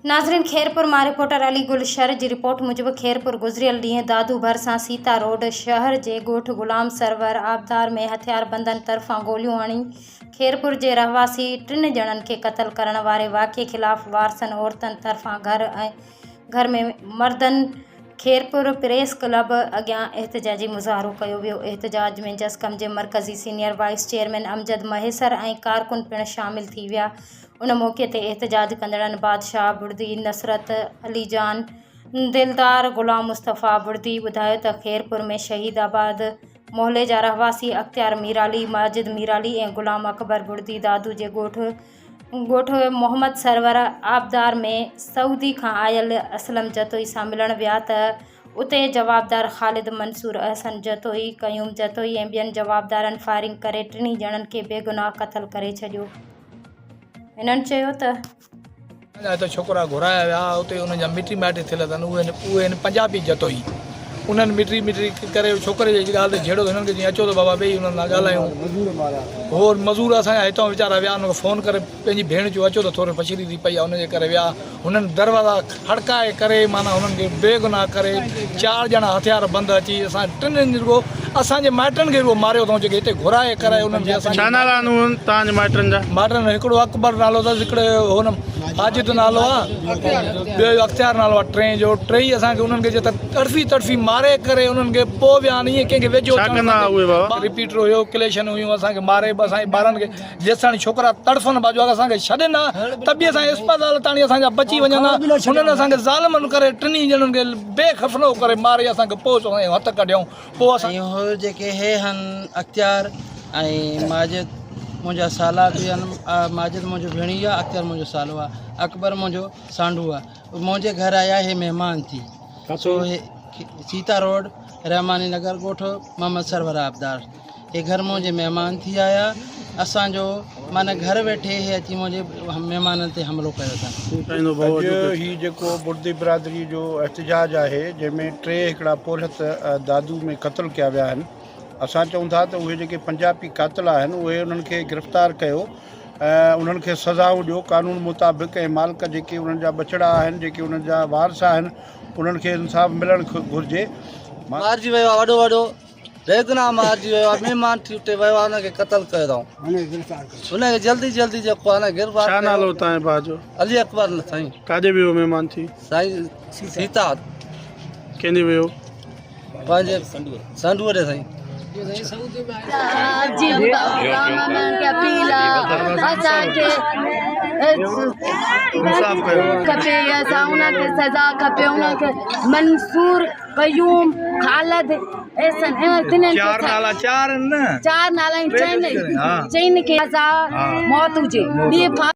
ناظرين خيرپور مان رپورٽر علي گل شر جي رپورٽ موجب خيرپور گذريل ڏينهن دادو ڀرسان سيتا روڊ شهر جي ڳوٺ غلام سرور آبدار ۾ هٿياربندن طرفان گوليون هڻي خيرپور جي رهواسي ٽن ڄڻن کي قتل ڪرڻ واري واقعي خلاف وارثن عورتن طرفان گهر ۽ گهر ۾ مردن خيرپور پريس ڪلب اڳيان احتجاجي مظاهرو ڪيو ويو احتجاج ۾ جسقم جي مرڪزي senior vice chairman Amjad Mahesar ۽ ڪارڪن پڻ شامل ٿي ويا ان موقعي تي احتجاج ڪندڙن بادشاهه بڙدي، نصرت علي جان، دلدار، غلام مصطفيٰ بڙدي ٻڌايو ته خيرپور ۾ شهيد آباد محلي جا رهواسي اختيار ميرالي، ماجد ميرالي ۽ غلام اڪبر بڙدي دادو جي ڳوٺ ڳوٺ محمد سرور آبدار ۾ سعودي کان آيل اسلم جتوئي سان ملڻ ويا ته اتي جوابدار خالد منصور، احسن جتوئي، قيوم جتوئي ۽ ٻين جوابدارن فائرنگ ڪري ٽنهي ڄڻن کي بيگناهه قتل ڪري ڇڏيو. هنن چيو ته. جا هتي ڇوڪرا گهرايا ويا اتي انهن جا مٽي مائٽي ٿيل اٿن اهي اهي آهن پنجابي جتوئي انهن مٽي مٽي ڪري ڇوڪري جي ڳالهه تي جهيڙو هنن کي چيائين اچو ته بابا ٻئي انهن سان ڳالهايون هو مزور اسان جا هتان ويچارا ويا انهن کي فون ڪري پنهنجي ڀيڻ چيو اچو ته ٿوري فشري ٿي پئي آهي ان جي ڪري ويا هنن دروازا کڙڪائي ڪري معنيٰ هنن کي بيگناهه ڪري چار ڄڻا هٿيار بند اچي اسان ٽنهن رڳو اسان جي مائٽن کي رڳو ماريو اٿئون جيڪي هتي گهرائي ڪرائي انهن کي اسان ڇا نالا آهن انهن توهان جي مائٽن جا؟ مائٽن ۾ هڪڙو اڪبر نالو اٿس هڪڙي هو نه ماجد نالو آهي ٻيو اختيار نالو آهي ٽئين جو ٽيئي اسان کي انهن کي جي تڙفي تڙفي ماري ڪري انهن کي پوء ويا آهن ائين ڪنهن کي ويجهو ڇا ڪندا هئا اهي بابا؟ رپيٽر هيو ڪليشن هيون اسان کي ماري به اسان جي ٻارن کي جيستاڻي ڇوڪرا تڙفن پيا جو اگر اسان کي ڇڏين ها ته به اسان اسپتال تاڻي اسان جا بچي وڃن ها هنن اسان کي ظالمن ڪري ٽنهي ڄڻن کي بي خفنو ڪري ماري اسان کي پوء اسان جو هٿ ڪڍيائون پوء اسان ۽ هو جيڪي هي هن اختيار ۽ ماجد منهنجا سالا به هن ماجد منهنجو ڀيڻيو آهي اختيار منهنجو سالو آهي اڪبر منهنجو سانڍو آهي منهنجي گهر آيا هي مهمان ٿي سو هي سيتا روڊ رحماني نگر ڳوٺ محمد سرور آبدار هي گهر منهنجي مهمان ٿي آيا اسان جو معنيٰ گهر ويٺي هي اچي منهنجي مهمانن تي حملو ڪيو اٿن. اڄ هي جيڪو بڙدي برادري جو احتجاج آهي جنهن ۾ ٽي هڪڙا پورهيت دادو ۾ قتل ڪيا ويا آهن اسان چئون ٿا ته اهي جيڪي پنجابي قاتل آهن اهي انهن کي گرفتار ڪيو ۽ انهن کي سزائون ڏيو قانون مطابق ۽ مالڪ جيڪي انهن جا ٻچڙا آهن جيڪي انهن جا وارث آهن انهن کي انصاف ملڻ گهرجي. مارجي ويو آهي وڏو وڏو بيگناهه مارجي ويو آهي مهمان ٿي اتي ويو آهي ان کي قتل ڪيو اٿائون ان کي جلدي جلدي جيڪو آهي نه گرفتار ڇا نالو تان جي ڀاء جو؟ علي اڪبر نه سائين. ڪاڏي ويو مهمان ٿي؟ سائين سيتا. ڪنهن ڏي ويو؟ پنهنجي سنڊوء ڏي سائين. انصاف ڪيو. کپي اسان انهن کي سزا کپي انهن کي منصور قيوم خالد احسن انهن ٽنهن کي چار نالا چار آهن نه چار نالا آهن چئن چئن کي سزا موت هجي ٻي